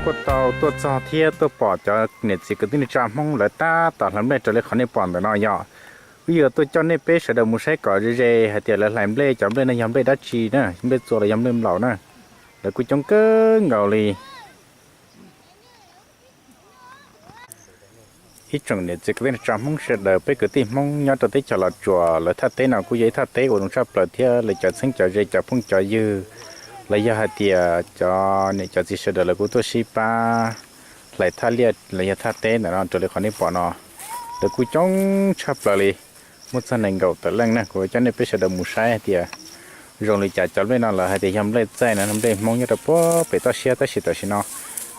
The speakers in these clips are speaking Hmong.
Kuj tau tuaj txog thiab tuaj pom cov niam txiv kwv tij neej tsa Hmoob lawv tab tom hlais nplej raws li qhov nej pom ntawm no yom. Wb yuav tuaj coj nej peb sawv daws mus saib kom ze ze hais tias lawv hlais nplej, cov nplej no yog nplej dab tsi na, nplej txua los yog nplej nplaum na. Lawv kuj coob kawg nkaus li. Ib tsoom niam txiv kwv tij neej tsa Hmoob sawv daws, peb kwv tij Hmoob nyob rau teb chaws Los Tsuas, lawv thaj teb no kuj yog ib thaj teb uas zoo tshaj plaws thiab lawv cov txheeb cov ze, cov phooj cov ywg los yog hais tias cov niam cov txiv sawv daws lawv kuj tuaj sib pab hlais thaj liaj los yog thaj teb ntawm no raws li qhov nej pom no. Lawv kuj coob tshaj plaws li, muaj txog nees nkaum tawm leej na. Kuv coj nej peb sawv daws mus saib hais tias zoo li cas. Cov nplej no lawv hais tias yog nplej txaij na, nplej Hmoob nyob rau puag pem toj siab, tab sis tam sim no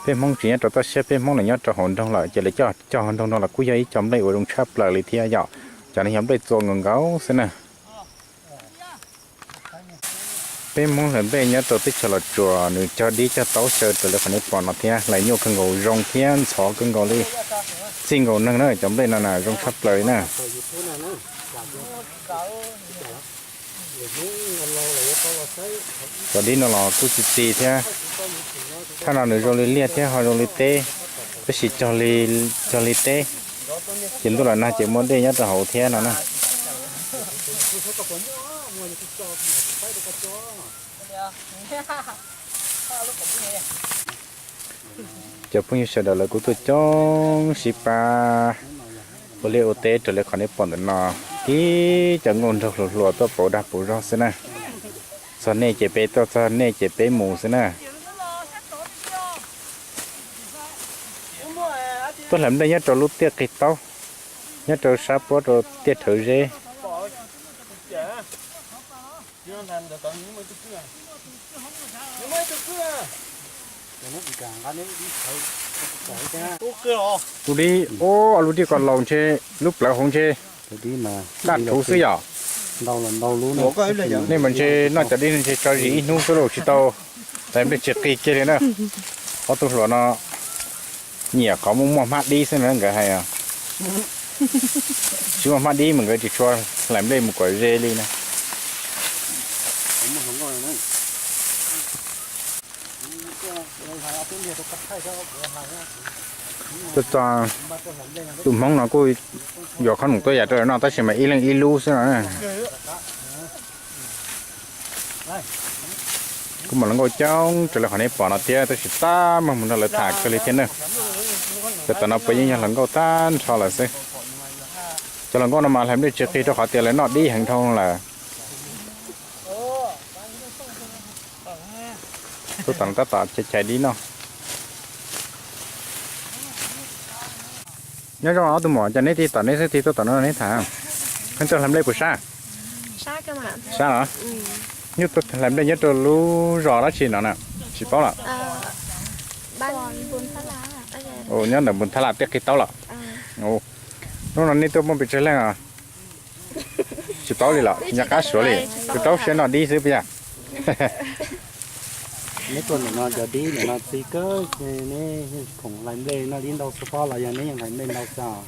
peb Hmoob tsis nyob rau toj siab, peb Hmoob lawv nyob rau hauv nroog lawm, ces lawv coj cog hauv nroog no los kuj yog ib co nplej uas zoo tshaj plaws li thiab yom. Cov no yog nplej txua nkaus nkaus xwb na. Peb Hmoob hlais nplej nyob rau teb chaws Los Tsuas nws cog dib cog taub xyaw raws li qhov nej pom no thiab, hlais nyuaj kawg nkaus, zoo thiab ntxhov kawg nkaus li, txij nkaus neeg na. Cov nplej no na zoo tshaj plaws li na. Cov dib no los kuj txi txiv thiab. Thaj no nws zoo li liaj thiab ho zoo li teb, tab sis cog li teb, ces ntuj los nag ces muaj dej nyob rau hauv thiab no na. Cov phooj ywg sawv daws lawv kuj tuaj coob sib pab ua liaj ua teb raws li qhov nej pom ntawm no. Tib cov nkauj nraug hluas hluas tuaj pauv dag pauv zog xwb na. Txog nej ces peb tuaj, txog nej ces peb mus xwb na. Tuaj hlais nplej nyob rau lub tiaj qig taub, nyob rau sab puab rau tiaj rhawv zeb. Lub dib, lub dib ko laus ntshe, lub plawv hauv ntshe daj rhuv xwb yom. Nej mas ntshe noj cov dib no ntshe tso zis ib hnub xwb los tsis tau hlais nplej tsis qig kiag li na. Ob tug hluas no nyiam qhov muaj muaj hmab dib xwb na nkawd hais. Tsis muaj hmab dib mas nkawd tsis tshua hlais nplej mus kom ze li na. Tus Hmoob no kuj yuav qhob noom tuaj yam rau lawv noj tab sis mas ib leeg ib lub xwb no. Kuj muaj hluas nkauj coob raws li qhov nej pom no thiab, tab sis tab muab mus nrog lawv tham kawg li thiab na. Cov tom no puav yeej yog hluas nkauj tag nrho lawm xwb. Cov hluas nkauj no mas hlais nplej tsis qig rau qhov tias lawv noj dib heev dhau lawm. Tus tom no tab tom chais chais dib noj. Nyob zoo ob tug muam, cas neb tig tom neb xwb tig tuaj tom no neb tham? Pheej tuaj hlais nplej puas sab? Sab los? Neb tuaj hlais nplej nyob rau lub zos dab tsi no na? Tsis paub lawm. Nyob ntawm Npus Thab Las tiaj qig taub los? Hnub no nej tuaj muaj pes tsawg leej os? Tsis paub li los nyob qab suav li, tus rau siab noj dib xwb puas yog? Neb tuaj ntawm no cov dib ntawm no txi kawg, neb khoom hlais nplej noj dib ntau xwb pob los yog neb yeej hlais nplej ntau xwb?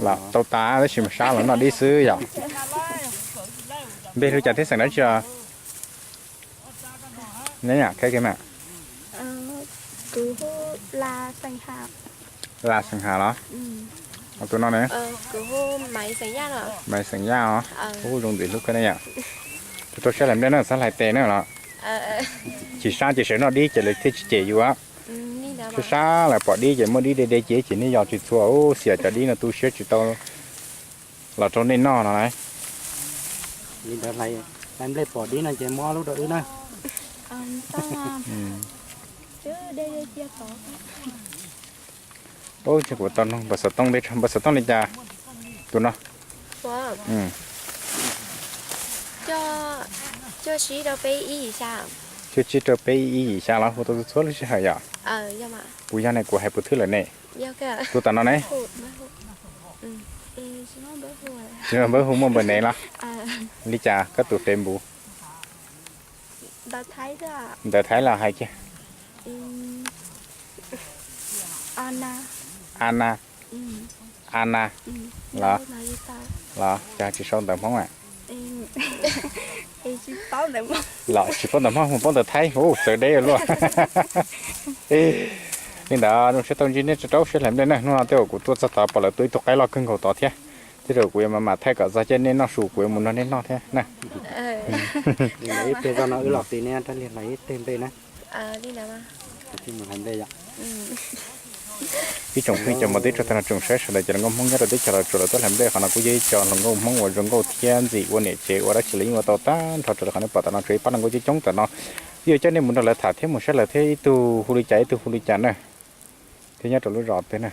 Los tau tas tab sis mas sab los noj dib xwb yom. Npe hu cas thiab xeem dab tsi os? Las xeem Has los? Tus no ne? Maiv xeem Yaj os. Ub, zoo ntxim hlub kawg ne yom. Tus rau siab hlais nplej na, txhob hlais tes na los. Chim sab ces sawv noj dib ces lawv thiaj tsis cem yus. Sab sab los pom dib ces muaj dib de de ces cem nej yos tsis txhua. Ub, xiam cov dib no tu siab tsis tau los rau nej noj no na. Li ntawd hlais nplej pom dib no ces muab lub rau wb na. Ub, kuv tau npawg xov tooj, npawg xov tooj li cas? Tus no. Cuaj tsib rau peb ib yim xya los hu tau txhua lub sij hawm yom? Puas yog ne, kuv hais puas thwj lawm ne? Tus tom no ne? Tsis muaj npawb hu, muaj npawb ne los? Li cas koj tus Facebook? Ntawv Thaib los hais kiag. Ana. Ana los? Los cas tsis sau ntawv Hmoob a? Los tsis paub ntawv Hmoob mus paub ntawv Thaib, ub, txawv deb luaj. Li ntawd zoo siab tau ntsib nej rau siab hlais nplej na. Hnub no tej uas kuv tuaj txog tod pom lawv tua ib tug qaib loj kawg nkaus tod thiab. Tej zaum kuv yuav mam mam thaij kom txog caij nej noj su kuv yuav mus nrog nej noj thiab na. Ib pliag zoj no wb los ti nej rab liag hlais ib teg nplej na. Ib tsoom phooj ywg cov hmov teb tsoom tag nrho tsoom saib sawv daws cov hluas nkauj Hmoob nyob rau teb chaws Los Tsuas lawv tuaj hlais nplej qhov no kuj yog ib co hluas nkauj Hmoob uas zoo nkauj thiab ntxim ua niam tsev ua dab tsi los yeej ua tau tag nrho raws li qhov nej pom tom no tsuas ib pab hluas nkauj coob coob tom no. Wb yuav coj nej mus nrog lawv tham thiab mus saib lawv thiab ib tug hu li cas ib tug hu li cas na. Thiab nyob rau lub zos twg na.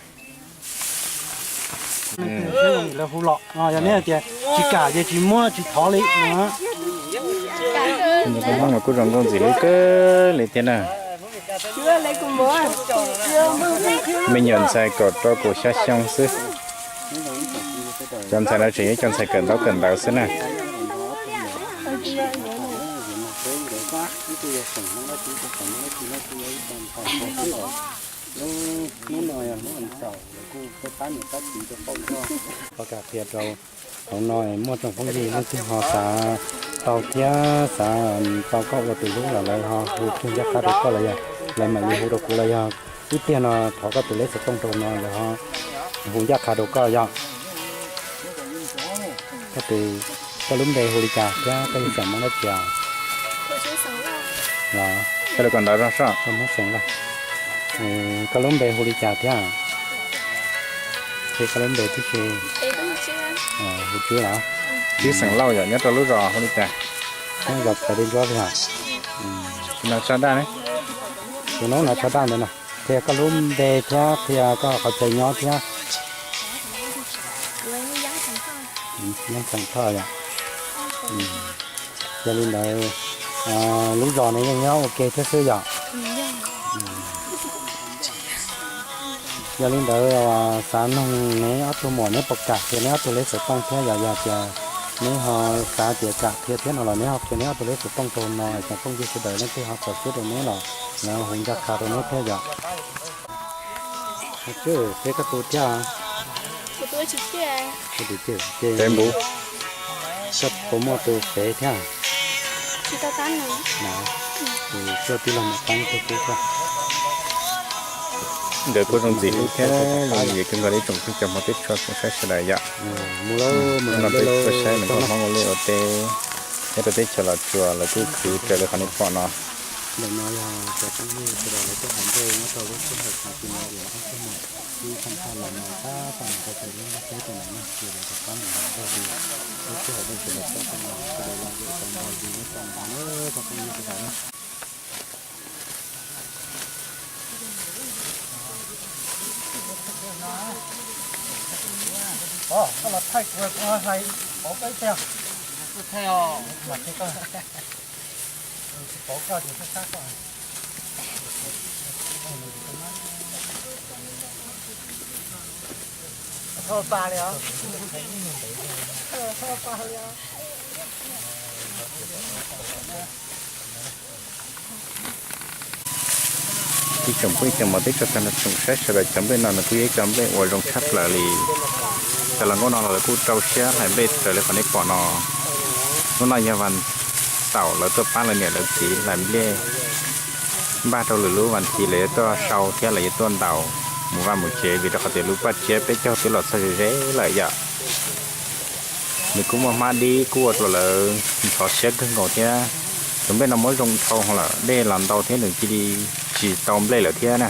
Lawv hu los, yog nej tias tsis kam ces tsis muab tsis thov li. Hmoob los kuj zoo nkauj ntxim hlub kawg li thiab na. Me nyuam ntxhais kaum rau kaum xya xyoo xwb. Cov ntxhais no tseem yog cov ntxhais kawm ntaub kawm ntawv xwb na. Qhov kam qhia rau hauv no muaj tsoom phooj ywg leej twg ho xav tau thiab xav tau koj ua tus hlub los lawv ho hu kiag ncaj qha rau koj los yog lawv mam li hu rau kuv los yog ib pliag no thov koj tus lej xov tooj rau no lawv ho hu ncaj qha rau koj yog. Koj tus, koj lub npe hu li cas thiab koj yog xeem Hmoob dab tsi? Los, koj lawv kom ntawv zog soj, koj Hmoob xeem Lauj. Koj lub npe hu li cas thiab? Koj lub npe tib si? Hu Tswb los? Tswb xeem Lauj yom, nyob rau lub zos hu li cas? Nyob zos Phav Dej Ntsuab li hos. Tus no tsho daj ne? Tus no no tsho daj ntawd no. Qhia koj lub npe thiab qhia koj qhov chaw nyob thiab. Yeej Xeem Thoj yom. Yog li ntawd lub zos ne yeej nyob ua ke thiab xwb yom. Yog li ntawd xav noog neb ob tug muam neb puas kam qhia neb ob tug lej xov tooj thiab yom, yog tias neb ho xav tias kam qhia thiab no los neb ho qhia neb ob tug lej xov tooj rau no es cov phooj ywg sawv daws leej twg ho txaus siab rau neb los lawv hu ncaj qha rau neb thiab yom. Tswb, qhia koj tus thiab. Koj puas muaj tus pem thiab? Tus tij laug Maiv Qeeb tus tub koj. Nkawd kuj zoo ntxim hlub thiab zoo yam kawg nkaus li ib tsoom phooj ywg cov hmov teb tsoom saib sawv daws yom. Hnub no peb tuaj saib nws nkauj Hmoob ua liaj ua teb nyob rau teb chaws Los Tsuas lawv kuj khwv raws li qhov nej pom no. Ntawm no yog cov phooj ywg sawv daws lawv tuaj hlais nplej nyob rau lub sij hawm xaus ti no yog ob tug muam Tswb Xeem Thoj los no tab tom mus rau pem lub teb rau ntawm no ces lawv rov qab mus hlais nplej li. Lub sij hawm no ces lawv tau tau los sawv daws los yam tau nto li nyob rau ntawm no cov phooj ywg sawv daws na. Koj los thaij kuv, kuv hlais pauv koj ib teg. Kuv thaij os. Mas thaij koj. Tsis pauv koj ces thaij koj. Thauj pas li os. Thauj pas li os. Ib tsoom phooj ywg cov hmov teb tsoom tag nrho tsoom saib sawv daws, cov nplej no nws kuj yog ib cov nplej uas zoo tshaj plaws li. Cov hluas nkauj no los lawv kuj rau siab hlais nplej raws li qhov nej pom no. Hnub no yog vas xaum lawv tuaj pab lawv niam lawv txiv hlais nplej. Npaj rau lwm lub vas thiv lawv yuav tuaj sau thiab lawv yuav tuaj ntaus mus vaj mus tsev vim rau qhov tias lub paj tsiab peb caug twb los txog ze ze lawm yom. Nws kuj muaj hmab dib kuj ua rau lawv ntxhov siab kawg nkaus thiab. Tus nplej no muab zoo dhau lawm, dej los ntau thiab nws cia li tsis tau nplej lawm thiab na.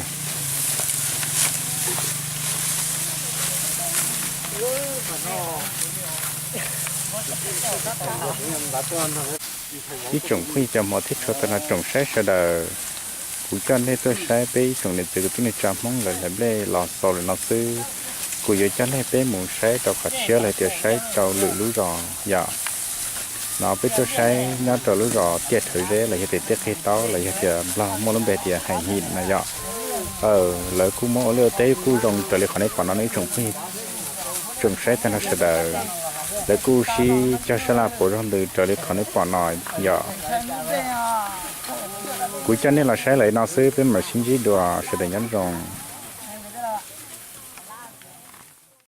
Ib tsoom phooj ywg cov hmov thiab tshua tag nrho tsoom saib sawv daws, kuv coj nej tuaj saib peb ib tsoom niam txiv kwv tij neej tsa Hmoob lawv hlais nplej los xaus li no xwb. Kuv yuav coj nej peb mus saib rau qhov tshiab los tias saib rau lwm lub zos yom. No peb tuaj saib nyob rau lub zos Tiaj Rhawv Zeb los yog tias Tiaj Qhib Taub los yog tias Nplog muaj lub npe tias Hais Him no yom. Lawv kuj muab ua liaj ua teb kuj zoo raws li qhov nej pom no ne ib tsoom phooj ywg tsoom saib tag nrho sawv daws. Lawv kuj sib cog sab laj pauv zog ntws raws li qhov nej pom no yom. Kuv coj nej los saib lawv no xwb, peb mam sib ntsib dua, sawv daws nyob zoo.